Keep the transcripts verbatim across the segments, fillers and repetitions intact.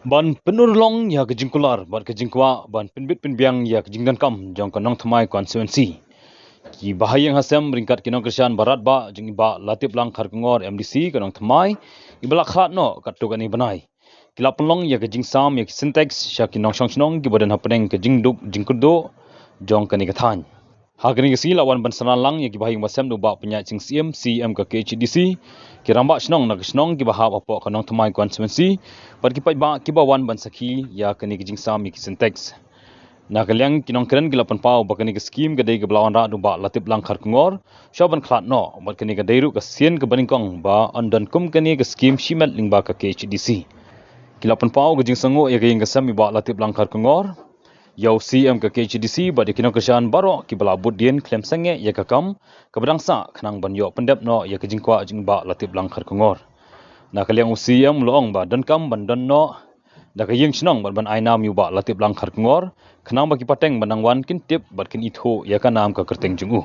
Ban pynurlong ïa ka jingkular bad ka jingkwah ban pynbit pynbiang ïa ka jingdonkam jong ka Nongthymmai constituency, ki bahaïing hasem ryngkat ki nongkyrshan barat ba jong i Bah Latiplang Kharkongor, M D C ka Nongthymmai, i ba la khlad noh katto katne bnai, ki la pynlong ïa ka jingsam ïa ki Sintex sha ki nongshong shnong ki ba don hapdeng ka jingduk jingkyrduh jong kane ka thaiñ. Ha kane ka sngi la wan ban synran lang ïa ki bahaïing hasem da u Bah Pynïaid Sing Syiem, C E M ka K H A D C, ki rangbah shnong na ka shnong ki ba hap hapoh ka Nongthymmai constituency, bad ki paidbah ki ba wan ban sakhi ïa kane ka jingsam ïa ki Sintex. Na ka liang ki nongkren ki la pynpaw ba kane ka skhim ka dei ka ba la wanrah da u Bah Latiplang Kharkongor sha ban khlad noh, bad kane ka dei ruh ka sien ka banyngkong ba yn don kum kane ka skhim shimet lyngba ka K H A D C. Ki la pynpaw ka jingsngewnguh ïa ka ïing ka sem i Bah Latiplang Kharkongor, ïa u C E M ka K H A D C bad ïa ki nongkyrshan baroh ki ba la bud dien khlem sangeh ïa ka kam ka ba dang sah khnang ban ïoh pyndep noh ïa ka jingkwah jong i Bah Latiplang Kharkongor. Na ka liang u C E M u la ong ba donkam ban don noh da ka ïing shnong bad ban ai nam ïa u Bah Latiplang Kharkongor, khnang ba ki pateng ba nang wan kin tip bad kin ithuh ïa ka nam ka kyrteng jong u.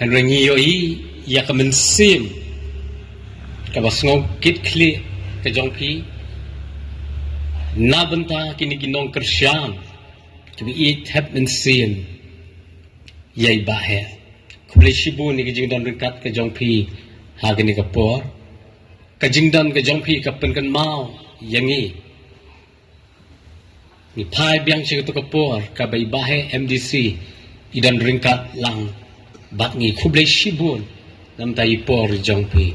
Hynrei ngi ïohi ïa ka mynsiem ka ba sngew kit khlieh ka jong phi na bynta kine ki nongkyrshan ki ba ïeit thep mynsiem ïa i Bah Heh. Khublei shibun ïa ka jingdon ryngkat ka jong phi ha kane ka por. Ka jingdon ka jong phi ka pynkynmaw ïa ngi. Ngi phai biang sha katu ka por ka ba i Bah Heh M D C i don ryngkat lang bad ngi. Khublei shibun namar i por jong phi.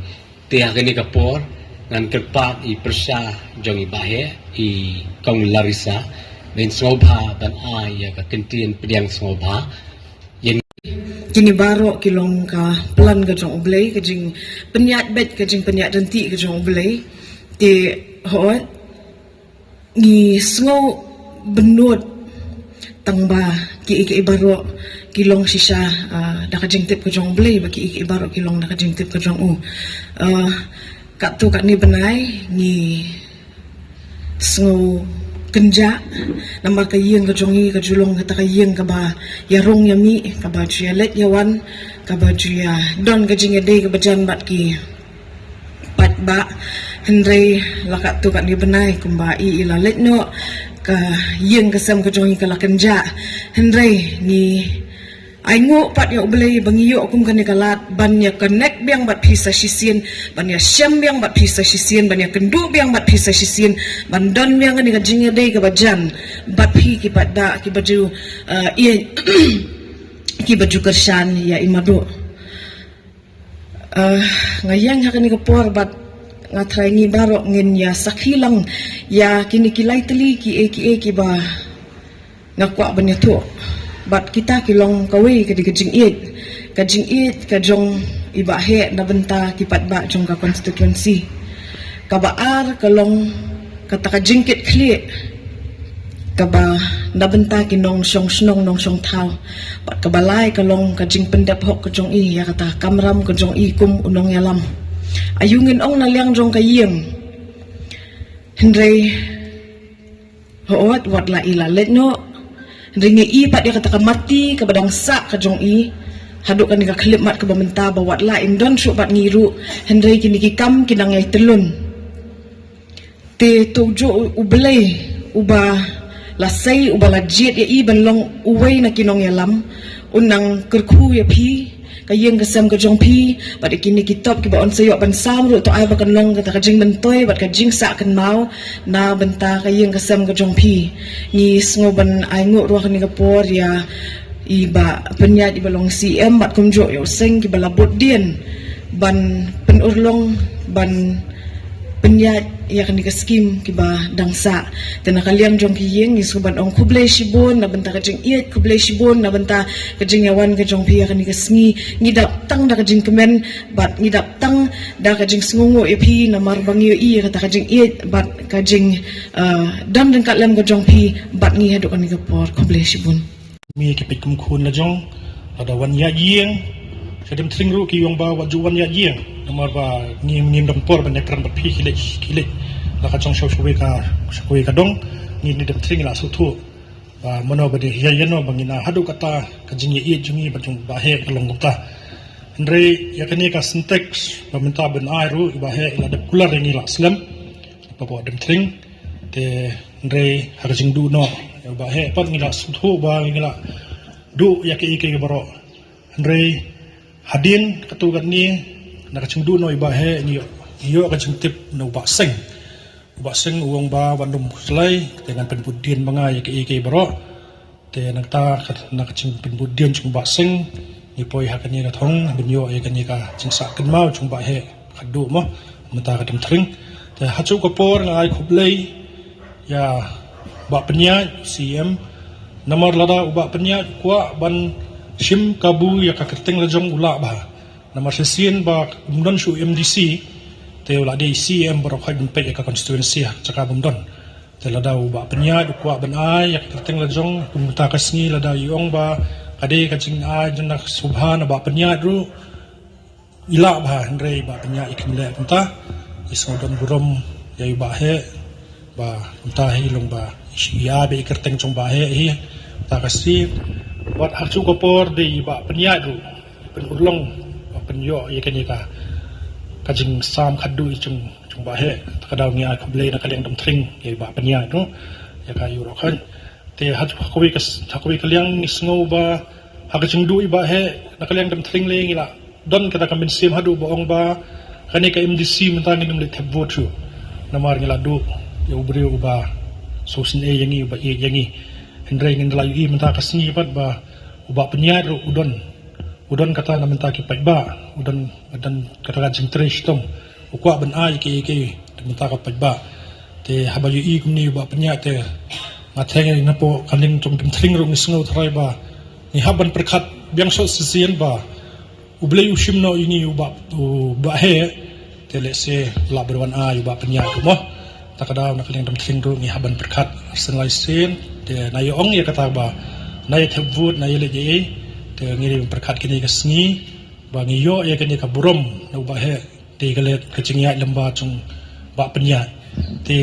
Te ha kane ka por ngan kyrpad i pyrsa jong i Bah Heh, i Kong Larissa, ban sngewbha ban ai ïa ka kyntien pdiang sngewbha ïa ngi. Kine baroh ki long ka plan ka jong U Blei, ka jingpynïaid beit, ka jingpynïaid ryntih ka jong U Blei. Te hooid ngi sngew bynnud tang ba kiei kiei baroh ki long shisha, ah, da ka jingtip ka jong U Blei, ba kiei kiei baroh ki long da ka jingtip ka jong u. Ah, katto katne bnai ngi sngew kynjah namar ka ïing ka jong ngi ka ju long kata ka ïing ka ba ïa rung ïa mih, ka ba ju ïa leit ïa wan, ka ba ju ïa don ka jingïadei ka ba jan bad ki paidbah. Hynrei la katto katne bnai kumba i, i la leit noh ka ïing ka sem ka jong i ka la kynjah. Hynrei ngi ainguh pat ïa U Blei ba ngi ïoh kum kane ka lad ban ïa connect biang bad phi sa shisien, ban ïa shem biang bad phi sa shisien, ban ïa kynduh biang bad phi sa shisien, ban don biang kane ka jingïadei ka ba jan bad phi ki paidbah ki ba ju, eh, ïa ki ba ju kyrshan ïa i Madu. Ah, nga ïeng ha kane ka por bad nga tharai ngi baroh ngin ïa sakhi lang ïa kine ki lai tylli kiei kiei ki ba nga kwah ban ïathuh. Bad kita ki long kawei ka dei ka jingïeit, ka jingïeit ka jong i Bah Heh na bynta ki paidbah jong ka constituency, ka ba ar ka long kata ka jingkit khlieh ka ba na bynta ki nongshong shnong nongshong thaw. Bad ka ba lai ka long ka jingpyndep hok ka jong i ïa kata ka kamram ka jong i kum u nongïalam. Aïu ngin ong na liang jong ka ïing. Hynrei hooid wat la i la leit noh, hynrei ngi i pat ïa kata ka mati ka ba dang sah ka jong i haduh kane ka khyllipmat ka ba mynta ba wat la im don shuh bad ngi ruh, hynrei kine ki kam ki nang ïai tylun. Te to ju U Blei uba la sei, uba la jied ïa i ban long uwei na ki nongïalam, un nang kyrkhu ïa phi, ka ïing ka sem ka jong phi bad ïa kine ki top ki ba yn sa ïoh ban sam ruh, to ai ba kan long kata ka jingmyntoi bad ka jingsah kynmaw na bynta ka ïing ka sem ka jong phi. Ngi sngew ban ainguh ruh ha kane ka por ïa i Bah Pynïaid i ba long C M bad kumjuh ïa u seng ki ba la bud dien ban pynurlong, ban pynïaid ïa kane ka skim kiba dang sah. Te na ka liang jong ki ïing ngi sngewbha ban ong khublei shibun na bynta ka jingïeit, khublei shibun na bynta ka jingïawan ka jong phi ïa kane ka sngi. Ngi dap tang da ka jingkmen bad ngi dap tang da ka jingsngewnguh ïa phi namar ba ngi ïohi ïa kata ka jingïeit bad ka jing uh, don ryngkat lem ka jong phi bad ngi haduh kane ka por. Khublei shibun. Mi ki peit kum khun la jong, lada wan ïaid ïing, sha Demthring ruh ki ong ba wat ju wan ïaid ïing. Namar ba ngim ngim don por ban ïakren bad phi khie leit khie leit. La ka jong sha kawei ka, sha kawei ka dong, ngi na Demthring la sngewthuh ba mano ba dei ïa ïano ba ngi na haduh kata ka jingïaieit jong ngi bad jong Bah Heh ka long kumta. Hynrei ïa kane ka Sintex ba mynta ban ai ruh i Bah Heh i la dep kular ïa ngi la slem. Papoh Demthring. Te hynrei ha ka jingduh noh ïa u Bah Heh pat ngi la sngewthuh ba ngi la duh ïa kiei kiei baroh. Hynrei hadien katto katne na ka jingduh noh ïa u Bah Heh ngi ïoh, ngi ïoh ka jingtip na u Bah Seng. U Bah Seng u ong ba wat nym khuslai te ngan pynbud dien ma nga ïa kiei kiei baroh. Te nangta ka, na ka jingpynbud dien jong u Bah Seng ngi poi ha kane ka thong ban ïoh ïa kane ka jingsah kynmaw jong u Bah Heh khatduh mo mynta ka Demthring. Te ha kajuh ka por nga ai khublei ïa u Bah Pynïaid C E M. Namar lada u Bah Pynïaid u kwah ban shim kabu ïa ka kyrteng la jong u lah bha. Namar shisien ba um don shuh M D C te u la dei C E M baroh khoit ban peit ïa ka constituency ha ka jaka bym don. Te lada u Bah Pynïaid u kwah ban ai ïa ka kyrteng la jong, kumta ka sngi lada i ong ba ka dei ka jingai jong na ka sngewbha na Bah Pynïaid ruh i lah bha, hynrei Bah Pynïaid i khlem leh kumta. I sngewdon burom ïa u Bah Heh ba kumta hi long ba i ai ba i kyrteng jong Bah Heh hi. Ta ka sngi bad ha kajuh ka por dei i Bah Pynïaid ruh pynurlong, pynïoh ïa kane ka, ka jingsam khatduh jong, jong Bah Heh. Ta ka daw ngi ai khublei na ka liang Demthring ïa i Bah Pynïaid ruh ïa ka ïuh roh khan. Te ha, ha kawei ka, ha kawei ka liang ngi sngew ba ha ka jingduh i Bah Heh na ka liang Demthring lei ngi la don kata ka mynsiem haduh ba ong ba kane ka M D C mynta ngin ym leit thep vote shuh. Namar ngi la duh ïa u briew uba sngewsynei ïa ngi, uba ïeit ïa ngi. Hynrei ngin da la ïohi mynta ka sngi pat ba u Bah Pynïaid ruh u don u don kata na mynta ki paidbah, u don, u don kata ka jingtrei shitom, u kwah ban ai kiei kiei na mynta ka paidbah. Te haba ïohi kumne u Bah Pynïaid te nga theng ïa napoh ka liang jong Demthring ruh ngi sngew tharai ba ngi hap ban pyrkhat biang shuh shisien ba U Blei u shim noh ïa ngi u Bah, u Bah Heh. Te lehse lah ban wan ai u Bah Pynïaid ruh mo. Ta ka daw na ka liang Demthring ruh ngi hap ban pyrkhat arsien lai sien. Te na ïa ong ïa kata ba na ïa thep vote, na ïa leit ïa ei. Te ngi dei ban pyrkhat kane ka sngi ba ngi ïoh ïa kane ka burom na u Bah Heh. Te ka leh ka jingïaid lem bad jong u Bah Pynïaid. Te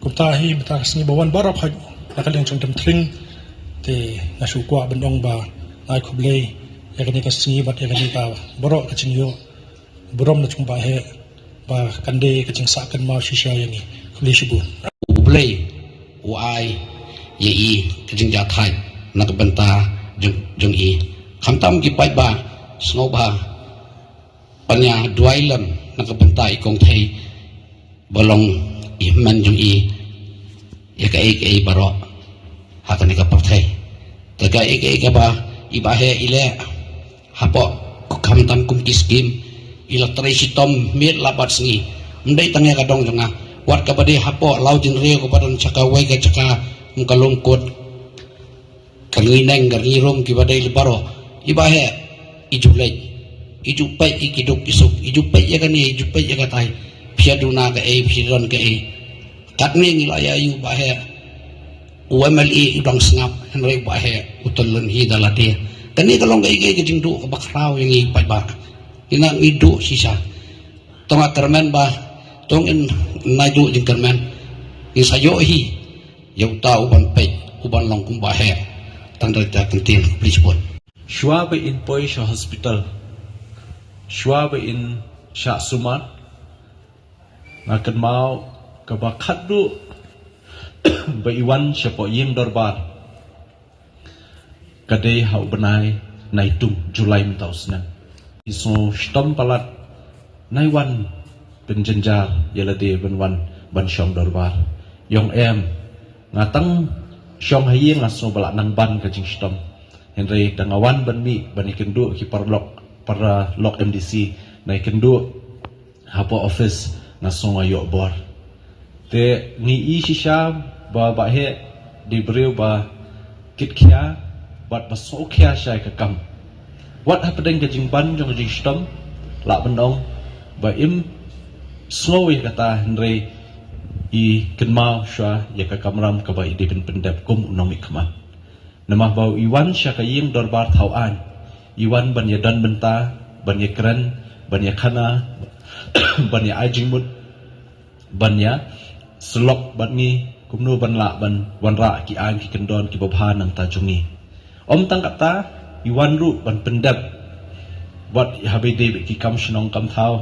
kumta hi mynta ka sngi ba wan baroh khoit na ka liang jong Demthring. Te nga shu kwah ban ong ba nga ai khublei ïa kane ka sngi bad ïa kane ka baroh ka jingïoh burom na jong u Bah Heh ba kan dei ka jingsah kynmaw shisha ïa ngi. Khublei shibun. U Blei u ai ïa i ka jingjahthait na ka bynta jong, jong i. Khamtam ki paidbah sngewbha ban ïa duwai lem na ka bynta i kong Thei ba long i hynmen jong i ïa kaei kaei baroh ha kane ka pyrthei. Te kaei kaei kaba i Bah Heh i leh hapoh, khamtam kum ki skim, i la trei shitom miet la bad sngi. Ym dei tang ïa ka dong jong nga, wat kaba dei hapoh Lawjynriew kaba don sha kawei ka jaka, ym ka long kut ka ngi neng ka ngi rum kiba dei li baroh. I Bah Heh i ju leit, i ju peit ïa ki duk ki suk, i ju peit ïa kane, i ju peit ïa katai. Phi ïa duna kaei, phi don kaei. Katne ngi la ïa ïohi u Bah Heh, u M L A u dang sngap, hynrei u Bah Heh u tymmen hi da lade. Kane ka long kaei kaei ka jingduh kaba khraw ïa ngi paidbah. Ngi na ngi duh shisha. To nga kyrmen ba, to ngin nai duh jingkyrmen. Ngi sa ïoh hi ïa uta u ban peit, u ban long kum u Bah Heh. Tang da ka ktien, khublei shibun. Shuwa ba in poi sha hospital, shuwa ba in shah sumar, nga kynmaw kaba khatduh ba i wan shapoh ïing dorbar ka dei ha u bnai Naitung, July mynta u snem. I sngew shitom palat, nai wan pynjynjar ïa lade ban wan ban shong dorbar. I ong em, nga tang shong ha ïing nga sngew ba la nang ban ka jingshitom. Hynrei da nga wan ban mih ban ïakynduh ki paralok, paralok M D C, nai kynduh hapoh office, Nga sngew nga ïoh bor. Te ngi i shisha ba Bah Heh dei briew ba kitkhia bad ba sngewkhia sha ka kam. Wat hapdeng ka jingban jong ka jingshitom, lah ban ong ba im sngew ïa kata, hynrei i kynmaw shuwa ïa ka kamram kaba i dei ban pyndep kum u nongmihkhmat. Namar ba i wan sha ka ïing dorbar thaw aiñ, i wan ban ïa don bynta, ban ïa kren, ban ïa khana, ban ïa ai jingmut, ban ïa syllok bad ngi kumno ban lah ban wanrah ki aiñ ki kyndon kiba bha na ka bynta jong ngi. Ym tang kata, i wan ruh ban pyndep wat haba ïadei bad ki kam shnong kam thaw,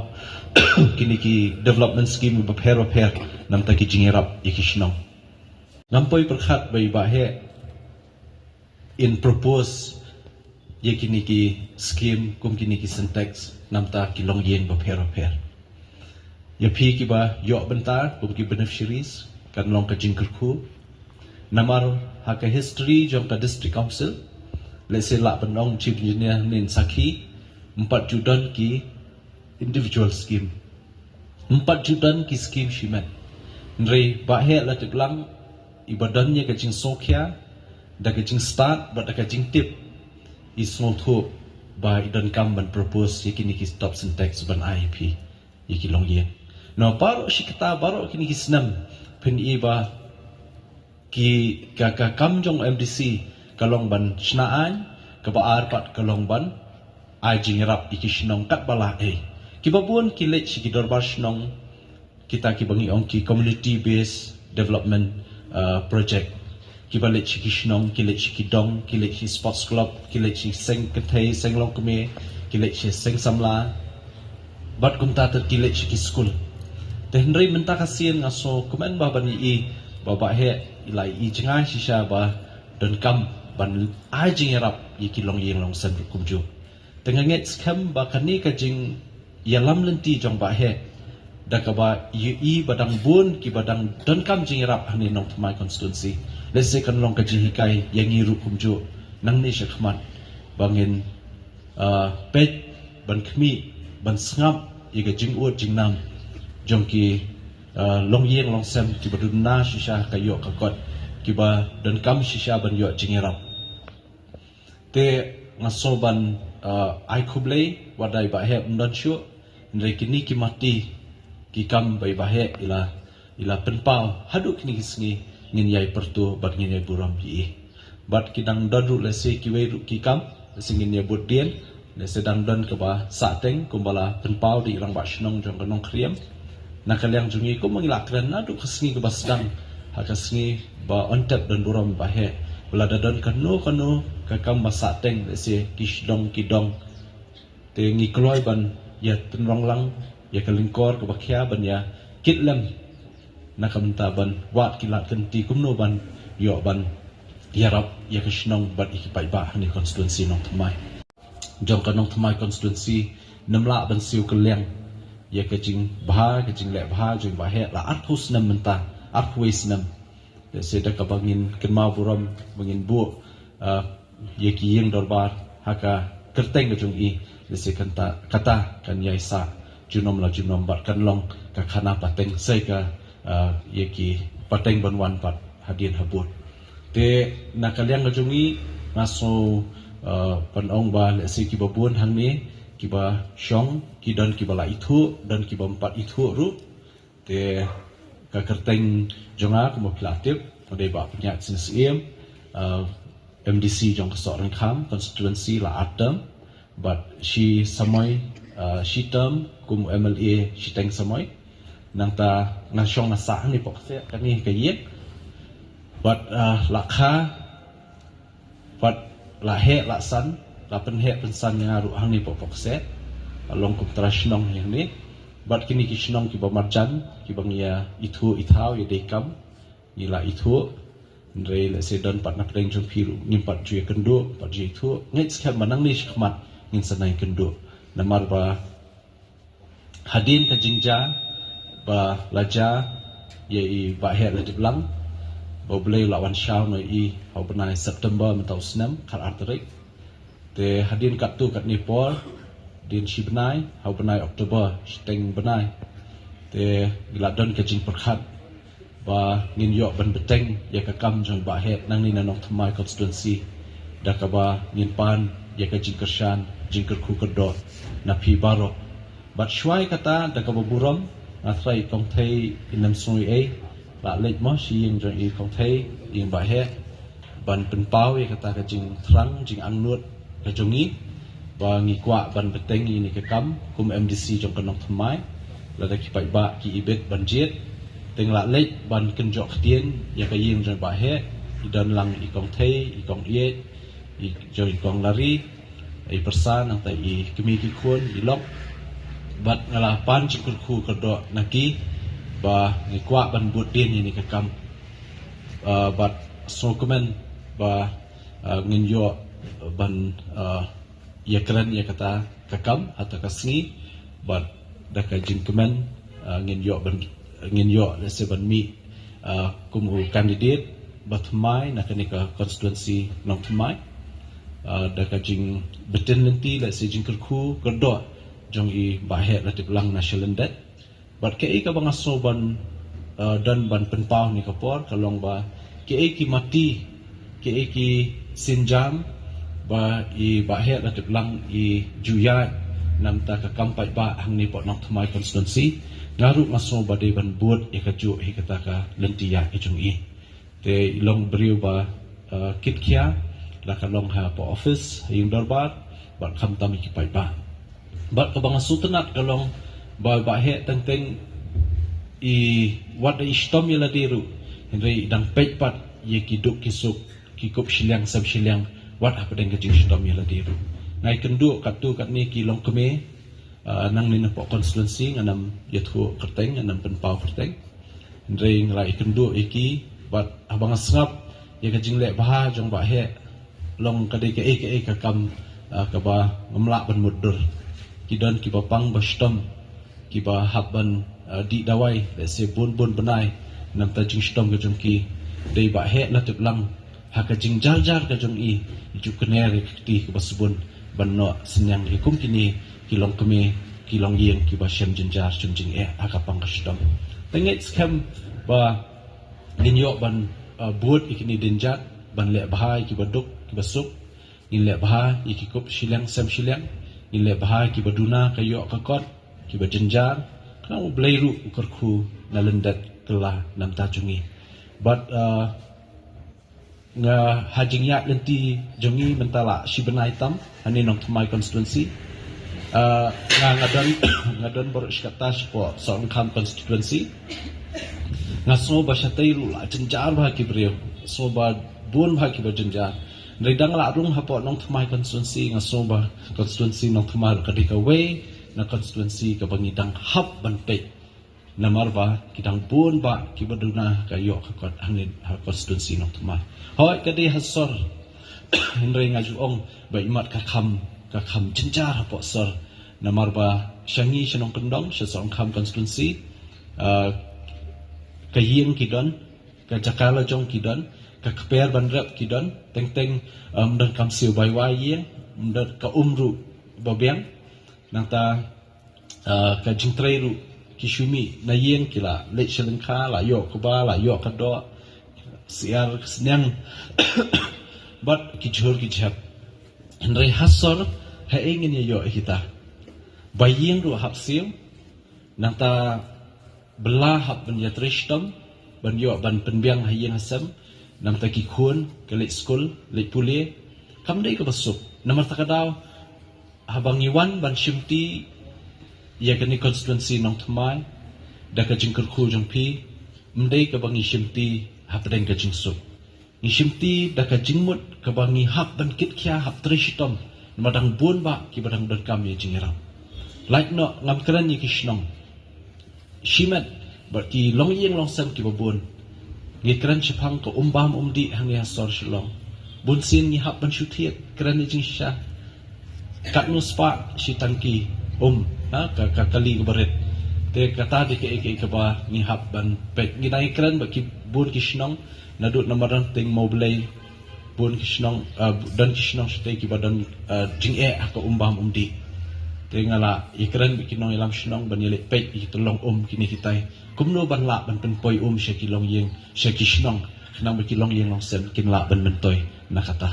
kine ki development scheme bapher bapher na ka bynta ki jingïarap ïa ki shnong. Ngam poi pyrkhat ba i Bah Heh in propose ïa kine ki scheme kum kine ki Sintex na ka bynta ki longïing bapher bapher. Ïa phi kiba ïoh bynta kum ki beneficiaries, kan long ka jingkyrkhu. Namar ha ka history jong ka District Council, lehse lah ban ong Chief Engineer nin sakhi, ym pat ju don ki individual scheme, ym pat ju don ki scheme shimet. Hynrei Bah Heh Latiplang, iba don ïa ka jingsngewkhia, da ka jingstad bad da ka jingtip, i sngewthuh ba i donkam ban propose ïa kine ki top Sintex ban ai ïa phi, ïa ki longïing. Namar baroh shi katta, baroh kine ki snem, phin i ba ki, ka, ka kam jong M D C ka long ban shna aiñ, kaba ar pat ka long ban ai jingïarap ïa ki shnong katba lah ei. Kiba bun ki leit sha ki dorbar shnong, kita kiba ngi ong ki community based development, uh, project. Kiba leit sha ki shnong, ki leit sha ki dong, ki leit sha sports club, ki leit sha seng kynthei, seng longkmie, ki leit sha seng samla, bad kumta ter ki leit sha ki skul. Te hynrei mynta ka sien nga sngewkmen ba ban ïohi ba Bah Heh i la i jngai shisha ba donkam ban ai jingïarap ïa ki longïing longsem ruh kumjuh. Te nga ngeit skhem ba kane ka jingïalam lynti jong Bah Heh, da kaba ïohi ba dang bun kiba dang donkam jingïarap hangne Nongthymmai constituency, lehse kan long ka jinghikai ïa ngi ruh kumjuh nangne shakhmat, ba ngin, ah, peit, ban khmih, ban sngap ïa ka jingud jingnam jong ki, ah, longïing longsem kiba duna shisha ka ïoh ka kot, kiba donkam shisha ban ïoh jingïarap. Te nga sngew ban, ah, ai khublei, wat da i Bah Heh um don shuh, hynrei kine ki mati ki kam ba i Bah Heh i la, i la pynpaw haduh kine ki sngi, ngin ïai pyrto bad ngin ïai burom ïa i. Bad ki dang don ruh lehse kiwei ruh ki kam, lehse ngin ïa bud dien, lehse dang don kaba sahteng kumba la pynpaw da i rangbah shnong jong ka Nongkriem. Na ka liang jong ngi kumba ngi la kren naduh ka sngi kaba sdang ha ka sngi ba Bah Heh, don burom Bah Heh ba lada don kano kano ka kam ba sahteng, lehse ki shnong ki dong, te ngi kloi ban ïa tynrong lang ïa ka lyngkor kaba khia ban ïa kit lem na ka bynta ban wad ki lad ki lynti kumno ban ïoh ban ïarap ïa ka shnong bad ïa ki paidbah hangne constituency Nongthymmai. Jong ka Nongthymmai constituency, ym lah ban siew kylliang ïa ka jingbha, ka jingleh bha jong i Bah Heh la arphew snem mynta, arphew wei snem. Lehse da kaba ngin kynmaw burom ba ngin buh, ah, ïa ki ïing dorbar ha ka kyrteng ka jong i, lehse kata, kata kan ïai sah junom la junom bad kan long ka khana pateng, sa ka, ah, ïa ki pateng ban wan pat hadien habud. Te na ka liang ka jong ngi, nga sngew, ah, ban ong ba lehse kiba bun hangne kiba shong, ki don kiba la ithuh, don kiba ym pat ithuh ruh. Te ka kyrteng jong nga kumba phi la tip, nga dei Bah Pynïaid Sing Syiem, ah, M D C jong ka Sohryngkham constituency la ar term, bad shi samoi, ah, shi term kum u M L A shiteng samoi. Nangta nga shong nga sah hangne poh kseh kane ka ïing. Bad, ah, la kha, bad la heh la san, la pynheh pynsan ïa nga ruh hangne poh poh kseh, la long kum trai shnong hangne. Bad kine ki shnong kiba marjan, kiba ngi ïa ithuh ithaw ïa dei kam, ngi la ithuh. Hynrei lehse don pat na pdeng jong phi ruh ngim pat ju ïakynduh, pat ju ithuh. Ngeit skhem ba nangne shakhmat ngin sa nang ïakynduh. Namar ba hadien ka jingjia ba la jia ïa i Bah Heh Latiplang, ba U Blei u la wan shaw noh ïa i ha u bnai September mynta u snem, khatar tarik. Te hadien katto katne por, dien shi bnai, ha u bnai October, shiteng bnai, Te ngi la don ka jingpyrkhat ba ngin ïoh ban bteng ïa ka kam jong Bah Heh nangne na Nongthymmai constituency, da kaba ngin pan ïa ka jingkyrshan, jingkyrkhu kyrdoh na phi baroh. Bad shuwa ïa kata, da kaba burom, nga tharai i Kong Thei i Nemsngewiei la leit mo sha ïing jong i Kong Thei, ïing Bah Heh, ban pynpaw ïa kata ka jingthrang, jingangnud ka jong ngi, ba ngi kwah ban bteng ïa kane ka kam kum M D C jong ka Nongthymmai. Lada ki paidbah ki ibit ban jied, te nga la leit ban kynjoh ktien ïa ka ïing jong Bah Heh, i don lang i Kong Thei, i Kong Ïeit, i jong i Kong Lari, i pyrsa, nangta i kmie ki khun, i lok. Bad nga la pan jingkyrkhu kyrdoh na ki ba ngi kwah ban bud dien ïa kane ka kam. Ah, bad sngewkmen ba, ah, ngin ïoh ban, ah, ïakren ïa kata ka kam ha kata ka sngi, bad da ka jingkmen, ah, ngin ïoh ban, ngin ïoh lehse ban mih, ah, kum u candidate ba thymmai na kane ka constituency Nongthymmai. Ah, da ka jingbtin lynti lehse jingkyrkhu kyrdoh jong i Bah Heh Latiplang na Shalyndet. Bad kaei kaba nga sngew ban, ah, don ban pynpaw ha kane ka por ka long ba kaei ki mati, kaei ki sienjam ba i Bah Heh Latiplang i ju ïaid na bynta ka kam paidbah hangne hapoh Nongthymmai constituency, nga ruh nga sngew ba dei ban bud ïa kajuh hi kata ka lynti ïaid ka jong i. Te i long briew ba, ah, kitkhia, la ka long hapoh office, ha ïing dorbar, bad khamtam ïa ki paidbah. Bad kaba nga sngewtynnat ka long ba Bah Heh teng teng i, wat da i shitom ïa lade ruh, hynrei i dang peit pat ïa ki duk ki suk, ki kup shiliang sem shiliang, wat hapdeng ka jingshitom ïa lade ruh. Nga ïakynduh katto katne ki longkmie, ah, nangne napoh constituency, ngan ym ïathuh kyrteng, ngan ym pynpaw kyrteng. Hynrei nga la ïakynduh ïa ki, bad haba nga sngap ïa ka jingleh bha jong Bah Heh, long ka dei kaei kaei ka kam, ah, kaba ngam lah ban mutdur. Ki don kiba pang ba shitom, kiba hap ban, ah, dih dawai lehse bun bun bnai na bynta jingshitom ka jong ki. Dei Bah Heh Latiplang ha ka jingjar jar ka jong i, i ju kner ïa ka kti kaba sbun ban noh synñiang ïa kum kine ki longkmie, ki longïing kiba shem jynjar shem jingeh ha ka pang ka shitom. Te nga ngeit skhem ba ngin ïoh ban, ah, bud ïa kine dieng jait, ban leh bha ïa kiba duk kiba suk, ngin leh bha ïa ki kup shiliang sem shiliang, ngin leh bha ïa kiba duna ka ïoh ka kot, kiba jynjar, khnang U Blei ruh u kyrkhu na lyndet kylla na bynta jong ngi. Bad, ah, nga ha jingïaid lynti jong ngi mynta la shi bnai tam hangne Nongthymmai constituency. Ah, nga, nga don, nga don baroh shi katta shapoh Sohryngkham constituency. Nga sngew ba shatei ruh la jynjar bha ki briew, sngew ba bun bha kiba jynjar. Hynrei da nga la rung hapoh Nongthymmai constituency, nga sngew ba constituency Nongthymmai ruh ka dei kawei na constituency kaba ngi dang hap ban peit. Namar ba ki dang bun bha kiba duna ka ïoh ka kot hangne ha constituency Nongthymmai. Hooid ka dei ha sor. Hynrei nga ju ong ba imat ka kham, ka kham jynjar hapoh sor. Namar ba sha ngi sha Nongkyndong, sha Sohryngkham constituency, ah, ka ïing ki don, ka jaka la jong ki don, ka kper ban rep ki don, teng teng, ah, ym don kam siew bai wai ïing, ym don ka um ruh ba biang. Nangta, ah, ka jingtrei ruh ki shu mih na ïing, ki la leit sha lyngkha, la ïoh kaba, la ïoh ka doh, syiar ka sniang. Bad ki jhur ki jhep. Hynrei ha sor, haei ngin ïa ïoh ïa kita? Ba ïing ruh hap siew, nangta bylla hap ban ïatrei shitom, ban ïoh ban pynbiang ha ïing ha sem, nangta ki khun ki leit skul, leit pule, kam dei kaba suk. Namar kata ka daw, haba ngi wan ban shimti ïa kane constituency Nongthymmai da ka jingkyrkhu jong phi, ym dei kaba ngi shimti hapdeng ka jingsuk. Ngi shimti da ka jingmut kaba ngi hap ban kitkhia, hap trei shitom, namar dang bun bha kiba dang donkam ïa jingïarap. Lait noh, ngam kren ïa ki shnong, shimet bad ki longïing longsem kiba bun. Ngi kren shaphang ka um bam um dih hangne ha sor Shillong. Bun sien ngi hap ban shu thied, kren ïa jingshisha. Katno spah shi tangki um, ha, ka, ka kali kaba rit. Te kata dei kaei kaei kaba ngi hap ban peit. Ngi dang ïakren bad ki bun ki shnong, naduh na Madan Tyng, Mawblei, bun ki shnong, ah, don ki shnong shatei kiba don, ah, jingeh ha ka um bam um dih. Te nga la ïakren bad ki nongïalam shnong ban ïaleh peit ïa ki tyllong um kine kitai, kumno ban lah ban pynpoi um sha ki longïing, sha ki shnong, khnang ba ki longïing longsem kin lah ban myntoi na kata.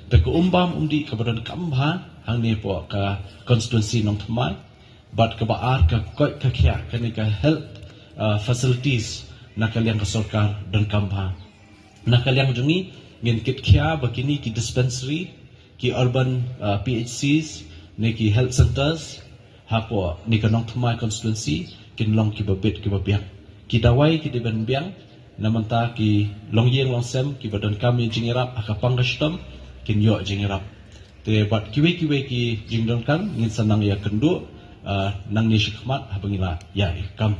Te ka um bam um dih kaba donkam bha hangne hapoh ka constituency Nongthymmai, bad kaba ar ka koit ka khiah kane ka health, uh, facilities na ka liang ka sorkar donkam bha. Na ka liang jong ngi, ngin kitkhia ba kine ki dispensary, ki urban, uh, P H Cs, ne ki health centers hapoh ne ka Nongthymmai constituency kin long kiba bit kiba biang. Ki dawai ki dei ban biang, na bynta ki longïing longsem kiba donkam ïa jingïarap ha ka pang ka shitom kin ïoh jingïarap. Te bad kiwei kiwei ki jingdonkam ngin sa nang ïakynduh, uh, nangne shakhmat haba ngi la ïaid ïa ka kam.